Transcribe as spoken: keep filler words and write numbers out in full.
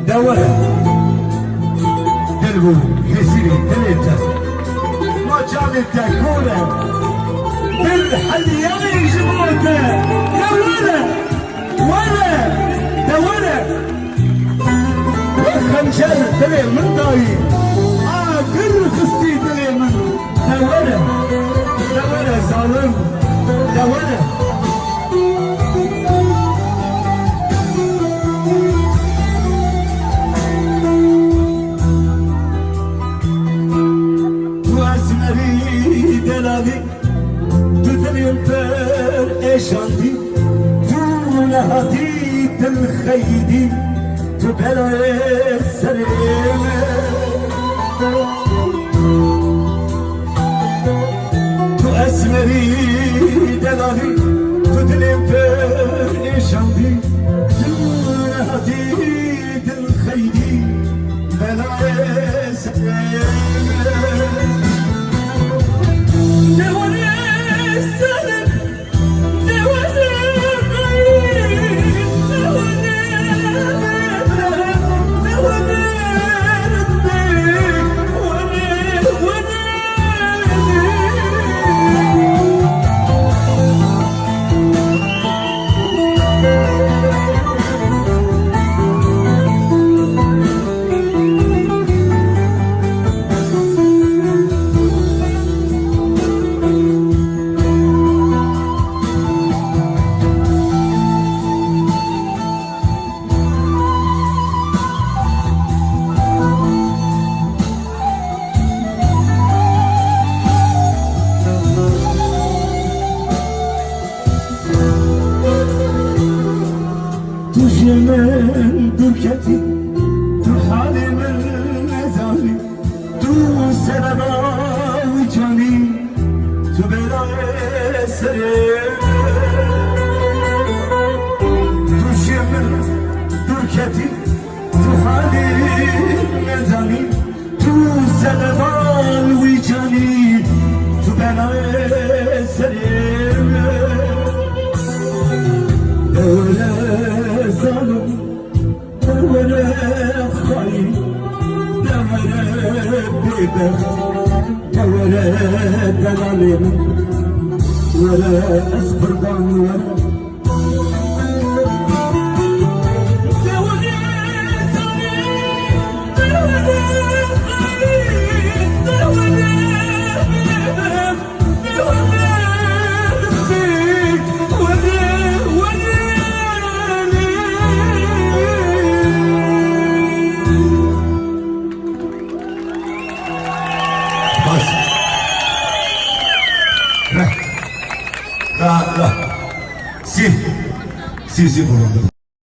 De were, dil bû hêsîrê dilê te. Ma canê te kor e. Dil heliyayê ji bo te. De were, were, de were. Wek xencer dilê min dayî. Agir xistî dilê min. De were, de were zalim, de were. Tu esmerî delalî, tu dilê pir êşandî, tu nehatî dil xeydî, tu belayê serê min. Tu esmerî delalî, tu dilê pir êşandî, tu nehatî dil xeydî, belayê serê min. Ne were serê Tu ji min dûr ketî, tu halê min nezanî. Tu sebeba wî canî, tu belayê serê min. Tu ji min dûr ketî, tu halî nezanî. Tu sebeba wî canî, tu belayê serê min. De were zalim, de were xayîn, de were bêbext, de were delalê min. Were ez qurban, were. Bas. Ra, ra, ra. Si. Si, si, bulundu.